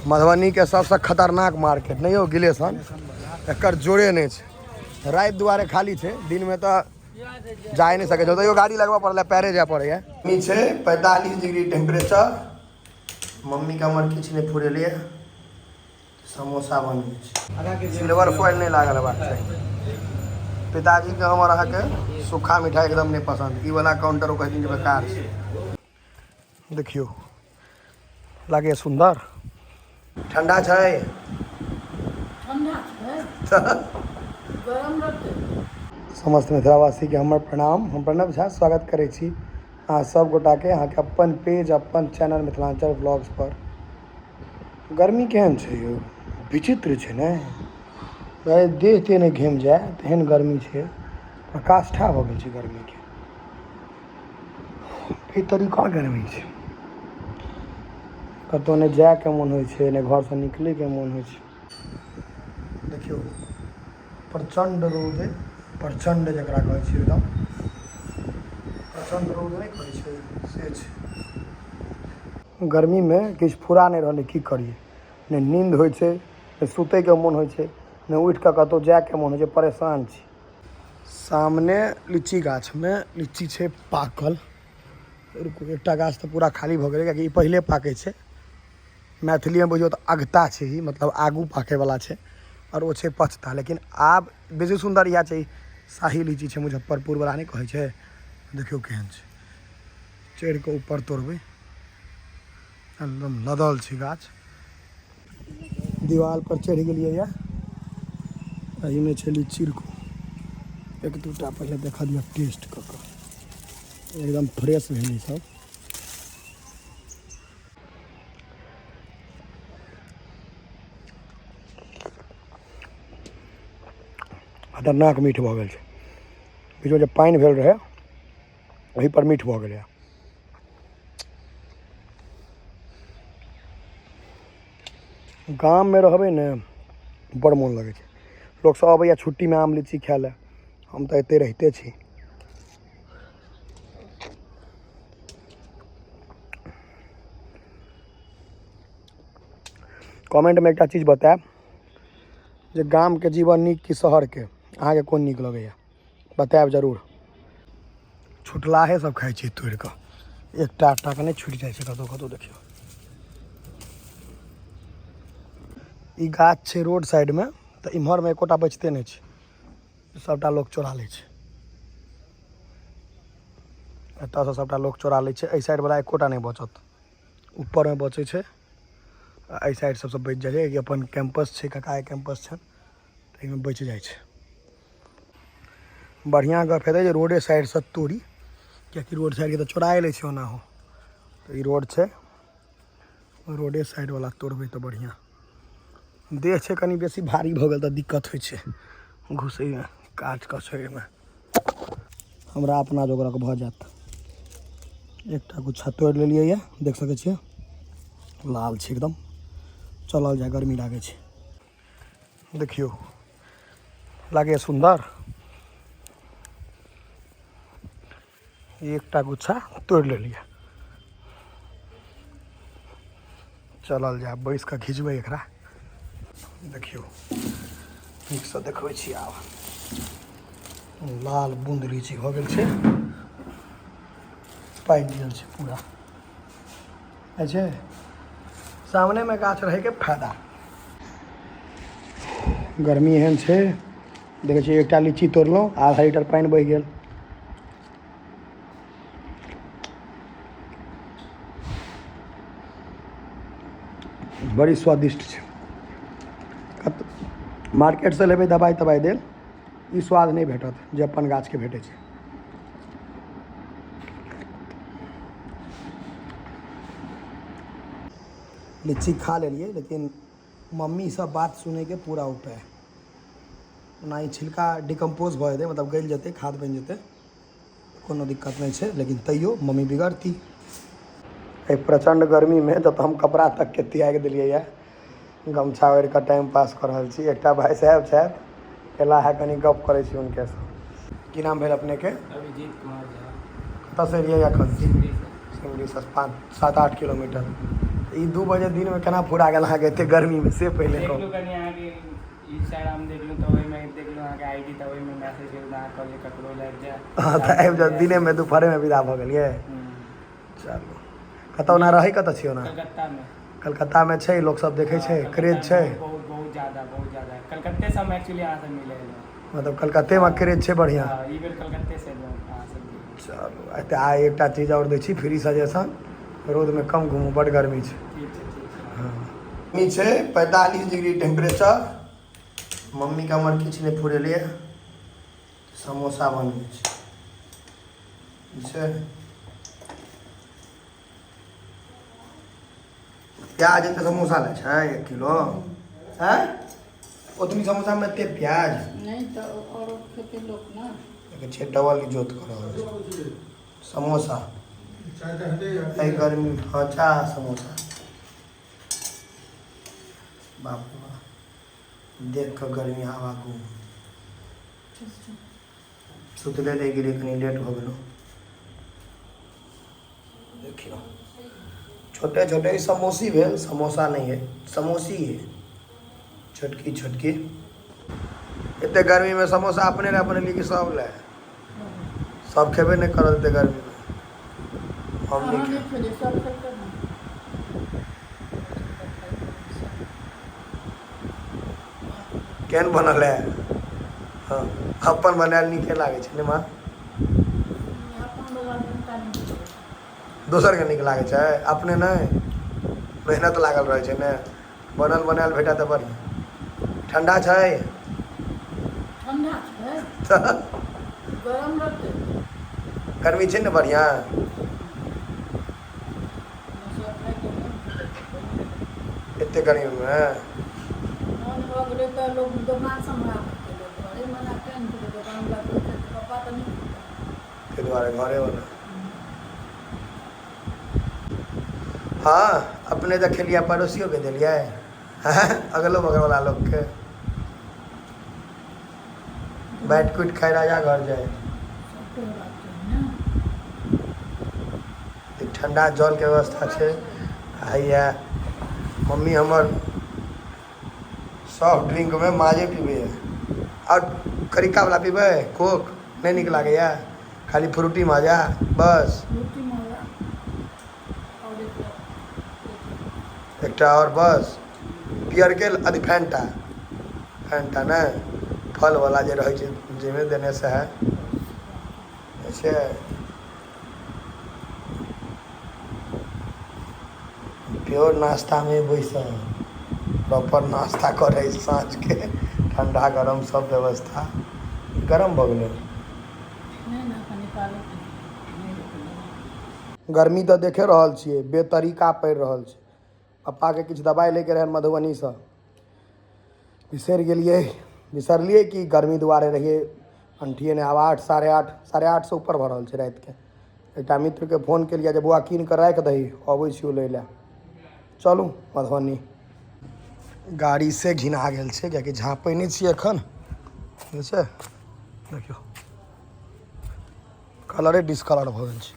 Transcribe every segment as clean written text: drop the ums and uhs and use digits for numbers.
मधुबनीके सबसँ खतरनाक मार्केट नहि यौ गिलेशन, एकर जोड़े नहि छै। राति दुआरे खाली छै, दिनमे तऽ जा नहि सकै छै। तैयो गाड़ी लगबऽ पड़लै, पैरे जाय पड़ैया। गर्मी छै 45 डिग्री टेम्परेचर। मम्मीके हमर किछु नहि फुरेलियै, समोसा बनबै छै। सिल्वर फॉइल नहि लागल हेबाक चाही। पिताजीके हमर अहाँके सूखा मिठाइ एकदम नहि पसन्द। ई वाला काउंटर ओ कहै छथिन जे बेकार छै। देखियौ, लागैए सुन्दर। ठंडा छै? ठंडा छै, गरम रहतै। समस्त मिथिलावासीके हमर प्रणाम। हम प्रणव झा स्वागत करै छी अहाँ सब गोटाके अहाँके अपन पेज, अपन चैनल मिथिलाञ्चल व्लॉग्स पर। गर्मी केहन छै यौ? विचित्र छै ने भाइ, देह तेह नहि घामि जाय तेहन गर्मी छै। प्रकाष्ठा भऽ गेल छै गर्मीके, एहि तरीका गर्मी छै। कतहु नहि जायके मोन होइ छै, नहि घरसँ निकलैके मोन होइ छै। देखियौ, प्रचण्ड रौद अइ, प्रचण्ड जकरा कहै छै, एकदम प्रचण्ड रौद नहि कहै छै, से छै। गर्मीमे किछु फुरा नहि रहलै, की करियै? नहि नींद होइ छै, नहि सुतैके मोन होइ छै, नहि उठि कऽ कतहु जायके मोन होइ छै। परेशान छी। सामने लीची गाछमे लीची छै पाकल। रुकू, एकटा गाछ तऽ पूरा खाली भऽ गेलै, कियाकि ई पहिले पाकै छै। मैथिलीमे बुझियौ तऽ अगता छै ई, मतलब आगू पाकैवला छै, आओर ओ छै पछता। लेकिन आब बेसी सुन्दर इएह छै, शाही लीची छै, मुजफ्फरपुरवला नहि कहै छै। देखियौ केहन छै, चढ़ि कऽ ऊपर तोड़बै। एकदम लदल छै गाछ। दीवाल पर चढ़ि गेलियै यऽ। एहिमे छै लीची। रुकू, एक दूटा पहिले देखऽ दिअ टेस्ट कऽ कऽ। एकदम फ्रेश भेल ई सब। खतरनाक मीठ भऽ गेल छै। बीचमे जे पानि भेल रहै, ओहि पर मीठ भऽ गेलै। गाममे रहबै ने, बड़ मोन लगै छै। लोक सब अबैया छुट्टीमे आम लीची खाय लए, हम तऽ एते रहिते छी। कमेंटमे एकटा चीज बतायब जे गामके जीवन नीक कि शहरके? अहाँके कोन नीक लगैया, बतायब जरूर। छुटलाहे सब खाइ छै तोड़ि कऽ, एकटा एकटाके नहि छुटि जाइ छै कतहु कतहु। देखियौ, ई गाछ छै रोड साइडमे, तऽ इम्हरमे एकोटा बचिते नहि छै, सबटा लोक चोरा लै छै। एतऽसँ सबटा लोक चोरा लै छै। एहि साइडवला एकोटा नहि बचत, ऊपरमे बचै छै आ एहि साइड सबसँ बचि जाइ छै। अपन कैंपस छै, काकाके कैंपस छनि, तऽ एहिमे बचि जाइ छै। बढ़िआँ गप हेतै जे रोडे साइडसँ तोड़ी, कियाकि रोड साइडके तऽ चोराए लै छै ओनाहो। तऽ ई रोड छै, रोडे साइडवला तोड़बै तऽ बढ़िआँ। देह छै कनि बेसी भारी भऽ गेल तऽ दिक्कत होइ छै घुसैमे, काज कसैमे। हमरा अपना जोगरक भऽ जायत। एकटा गुच्छा तोड़ि लेलियै यऽ, देख सकै छियै, लाल छै एकदम। चलल जाय, गर्मी लागै छै। देखियौ, लागैए सुन्दर। एकटा गुच्छा तोड़ि लेलियै, चलल जाय, बैस कऽ घिचबै एकरा। देखियौ, नीकसँ देखबै छी आब। लाल बूंद लीची भऽ गेल छै, पाकि गेल छै पूरा। छै सामनेमे गाछ रहैके फायदा। गर्मी एहन छै, देखै छियै, एकटा लीची तोड़लहुँ, आधा लीटर पानि बहि गेल। बड़ी स्वादिष्ट छै। कत मार्केटसँ लेबै दबाइ तबाइ देल, ई स्वाद नहि भेटत जे अपन गाछके भेटै छै। लीची खा लेलियै, लेकिन मम्मीसँ बात सुनैके पूरा उपाय। ओना ई छिलका डिकम्पोज भऽ जेतै, मतलब गलि जेतै, खाद बनि जेतै, कोनो दिक्कत नहि छै, लेकिन तैयो मम्मी बिगड़ती। एहि प्रचण्ड गर्मीमे जतऽ हम कपड़ा तकके त्यागि देलियै यऽ, गमछा ओढ़ि कऽ टाइम पास कऽ रहल छी। एकटा भाइ साहेब छथि, एला है, कनि गप करै छी हुनकेसँ। की नाम भेल अपनेके? अभिजीत कुमार झा। कतऽसँ एलियै एखन? सिमरीसँ। सिमरीसँ 5, 7, 8 किलोमीटर। ई 2 बजे दिनमे केना फुरा गेल अहाँके एते गर्मीमे, से पहिले कहू। देखलू कनि अहाँके इंस्टाग्राम देखलू, तऽ ओहिमे देखलू अहाँके आईडी, तऽ ओहिमे मैसेज केलहुँ, तऽ अहाँ कहलियै ककरो आबि जाय। हँ, तऽ आबि जाउ। दिनेमे, दुपहरेमे विदा भऽ गेलियै। चलू, कतऽ ओना रहै कतऽ छियै ओना? कलकत्तामे। कलकत्तामे छै, लोकसब देखै छै? हाँ, क्रेज कलकत्तामे छै? बहुत, बहुत ज्यादा, बहुत ज्यादा। कलकत्ते से हम एक्चुअली अहाँ से मिले एलहुँ। मतलब कलकत्तेमे क्रेज छै बढ़िआँ। हाँ, ई बेर कलकत्ते से एलहुँ अहाँ से मिले। चलू, तऽ आइ एकटा चीज आओर दै छी फ्री सजेशन, रौदमे कम घुमू, बड्ड गर्मी छै। ठीक छै, ठीक छै। हँ, गर्मी छै, 45 डिग्री टेम्परेचर। मम्मीके हमर किछु नहि फुरेलियै, समोसा बनबै छै। ई छै प्याज। एते समोसा लै छै 1 किलो? हैं, ओतनी समोसामे एते प्याज? नहि तऽ औरो खेतै लोक ने। देखै छियै, डबल इजोत कऽ रहल छै समोसा एहि गर्मी। हँ, चाह, समोसा। बाप रे बाप, देख कऽ गर्मी हवा घूम। सुतले रहि गेलियै, कनि लेट भऽ गेलौ। देखियौ, छोटे छोटे ई समोसी भेल, समोसा नहि है, समोसी है, छोटकी छोटकी। एते गर्मीमे समोसा अपने लए बनेलियै कि सब लए? सब खेबे नहि करत एते गर्मीमे। हम अहाँ नहि नहि खायब। खेलियै, सब खेतै ने। केहन बनल है? हँ, अपन बनायल नीके लागै छै ने माँ? अपन बला हुनका नीक लगै छै। दोसरके नीक लागै छै, अपने नहि। मेहनत लागल रहै छै ने। बनल बनायल भेटत तऽ बढ़िआँ। ठण्डा छै? ठंडा छै? तऽ गरम रहतै। गर्मी छै ने बढ़िआँ? सब खाइके मोन भेलै तऽ बनेबै। एते गर्मीमे? मोन भऽ गेलै तऽ लोक दोकान से मंगा खेतै, लोक घरे बना कऽ ने खेतै? दोकान वला खेतै तऽ पप्पा तऽ नहि खेतै। ताहि दुआरे घरेवला। हँ, अपने तऽ खेलियै, पड़ोसियोके देलियै? हँ, अगलो बगलवला लोकके बाँटि कुटि खाय, राजा घर जाय। सबके हेबाक चाही ने। ई ठण्डा जलके व्यवस्था छै। आ हैया मम्मी हमर सॉफ्ट ड्रिंकमे माजे पीबैए आओर करिकावला पीबै। कोक नहि नीक लागैए? खाली फ्रूटी माजा बस? रोटी माजा आओर एकटा। एकटा आओर बस। पियरके अथी फैंटा, फैंटा नहि, फलवला जे रहै छै, जाहिमे देने से है छै। प्योर नाश्तामे बैसल, प्रॉपर नाश्ता करै साँझके। ठण्डा गरम सब व्यवस्था। गरम भऽ गेलै? नहि ने, एखन निकालू नहि रोकलै। गर्मी तऽ देखे रहल छियै, बेतरीका पड़ि रहल छै। पप्पाके किछु दबाइ लैके रहनि मधुबनीसँ, बिसरि गेलियै, बिसरलियै कि गर्मी दुआरे रहियै अंठिए नहि। आब 8, 8:30, 8:30सँ ऊपर भऽ रहल छै रातिके। एकटा मित्रके फोन केलियै जे बौआ, कीन कऽ राखि दही, अबै छियौ लै लए। चलू मधुबनी। गाड़ी से घिना गेल छै, कियाकि झाँपै नहि छियै एखन जे छै। देखियौ, कलरे डिसकलर भऽ गेल छै।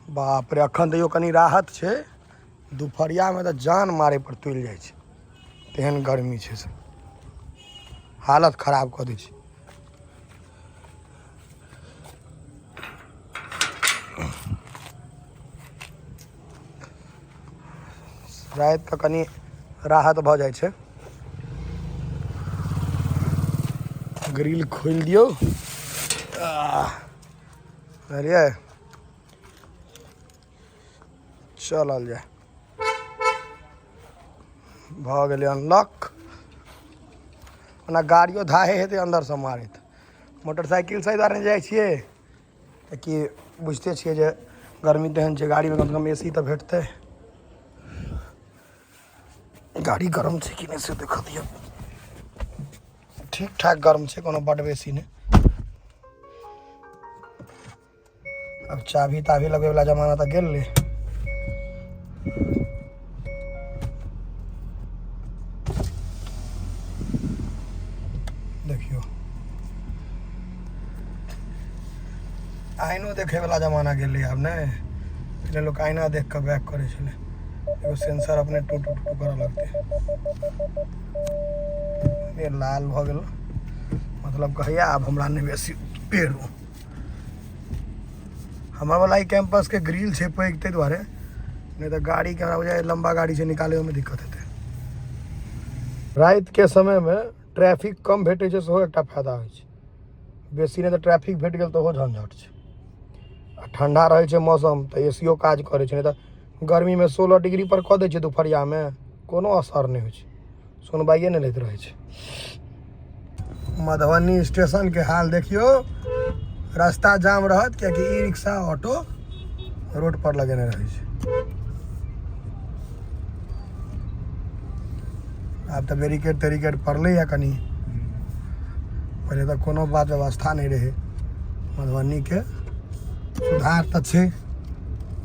बाप रे, एखन तैयो कनि राहत छै, दुपहरियामे तऽ जान मारे पर तुलि जाइ छै, तेहन गर्मी छै से हालत खराब कऽ दै छै। रातिके कनि राहत भऽ जाइ छै। ग्रिल खोलि दियौ। आह, बुझलियै? चलल जाय। भऽ गेलै अनलॉक। ओना गाड़ियो धाहे हेतै अन्दरसँ मारैत। मोटरसाइकिलसँ एहि दुआरे नहि जाइ छियै तऽ कि बुझिते छियै जे गर्मी तेहन छै, गाड़ीमे कमसँ कम ए सी तऽ भेटतै। गाड़ी गरम छै कि नहि से देख दियौ। ठीक ठाक गरम छै, कोनो बड बेसी नहि। अब चाभी ताभी लगबैवला जमाना तऽ गेल। देखियौ, आइनो देखैवला जमाना गेलै आब नहि। पहिले लोक आईना देख कऽ बैक करै छलै। एगो सेंसर अपने टू टू टू करऽ लगतै। ये लाल भऽ गेल, मतलब कहैया आब हमरा नहि बेसी पेरू। हमर वाला ई कैंपस के ग्रिल छै पैघ, ताहि दुआरे नहि तऽ गाड़ीके हमरा बुझाइए लम्बा गाड़ी छै, निकालैयोमे दिक्कत हेतै। रातिके समयमे ट्रैफिक कम भेटै छै, सेहो एकटा फायदा होइ छै। बेसी नहि तऽ ट्रैफिक भेट गेल तऽ ओहो झंझट छै। आ ठण्डा रहै छै मौसम तऽ ए सी ओ काज करै छै, नहि तऽ गर्मीमे 16 डिग्री पर कऽ दै छै दुपहरियामे, कोनो असर नहि होइ छै, सुनबाइए नहि लैत रहै छै। मधुबनी स्टेशनके हाल देखियौ, रास्ता जाम रहत कियाकि ई रिक्शा ऑटो रोड पर लगेने रहै छै। आब तऽ बैरिकेड तैरिकेड पड़लैए कनि, पहिले तऽ कोनो बात व्यवस्था नहि रहै। मधुबनीके सुधार तऽ छै,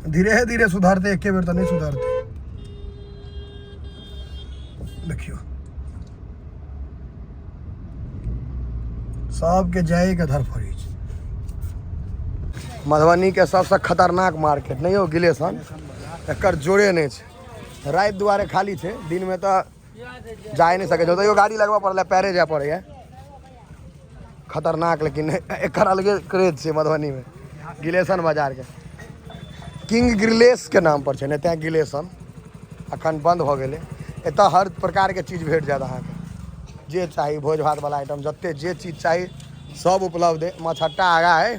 धीरे धीरे सुधरतै, एके बेर तऽ नहि सुधरतै। देखियौ सबके जाइके धरफड़ी छै। मधुबनीके सबसँ खतरनाक मार्केट नहि यौ गिलेशन, एकर जोड़े नहि छै। राति दुआरे खाली छै, दिनमे तऽ जा नहि सकै छै, तैयो गाड़ी लगबऽ पड़लै, पैरे जाय पड़ैए। खतरनाक, लेकिन एकर अलगे क्रेज छै मधुबनीमे गिलेशन बाजारके। किंग ग्रिलेसके नाम पर छै ने, तैँ गिलेशन। अखन बन्द भऽ गेलै। एतऽ हर प्रकारके चीज भेट जायत अहाँके, जे चाही भोज भातवला आइटम, जते जे चीज चाही सब उपलब्ध है। मछट्टा आगा है,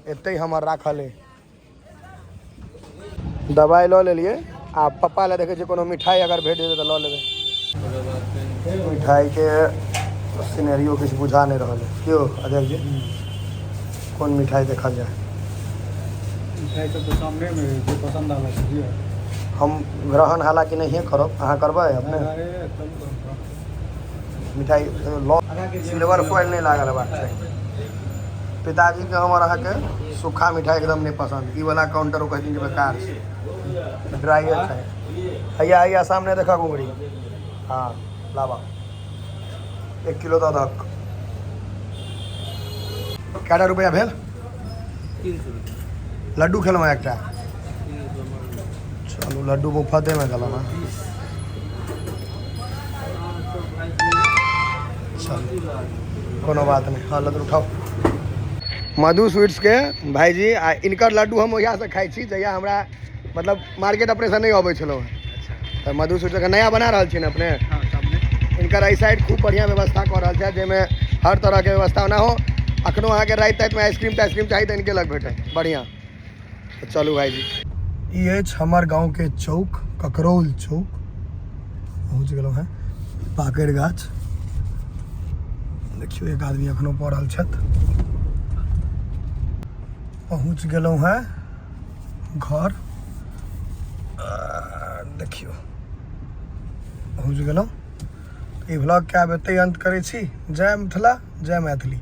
एतै हमर राखल है। दबाइ लऽ लेलियै। आ पप्पा लए देखै छियै कोनो मिठाइ अगर भेट जेतै तऽ लऽ लेबै। मिठाइके सिनेरियो किछु बुझा नहि रहल है। क्यों अजय जी, कोन मिठाइ देखल जाय? मिठाइ सब तऽ सामने मे जे पसंद आबै से लिअ। हम ग्रहण हालांकि नहिए करब, अहाँ करबै अपने? अरे एकदम करब। मिठाइ लऽ सिल्वर फॉइल नहि लागल हेबाक चाही। पिताजीके हमर अहाँके सूखा मिठाइ एकदम नहि पसन्द। ई वाला काउंटर ओ कहथिन जे बेकार छै, ड्राइए छै। हैया हैया सामने देखक उंगरी। हाँ लाबा 1 किलो दऽ दहक। कएटा रुपैआ भेल? 300 रुपया। लड्डू खेलहुँ हँ एकटा। चलू लड्डू मुफतेमे देलहुँ हँ। चलू कोनो बात नहि। हाँ लड्डू उठाओ। मधु स्वीट्सके भाईजी आ इनकर लड्डू हम ओहियासँ खाइ छी जहिया हमरा मतलब मार्केट अपनेसँ नहि अबै छलहुँ हँ। तऽ मधु स्वीट्स अखन नया बना रहल छी ने अपने? इनकर एहि साइड खूब बढ़िआँ व्यवस्था कऽ रहल छथि, जाहिमे हर तरहके व्यवस्था। ओना हो अखनो अहाँके राति तातिमे आइसक्रीम ताइसक्रीम चाही तऽ इनके लग भेटत बढ़िआँ। तऽ चलू भाईजी। ई अछि हमर गाँवके चौक, ककरौल चौक। पहुँच गेलहुँ हेँ। पाकड़ि गाछ देखियौ, एक आदमी अखनो पड़ल छथि। पहुँच गेलहुँ हेँ घर। देखियौ पहुँच गेलहुँ। ई व्लॉगके आब एतहि अन्त करै छी। जय मिथिला, जय मैथिली।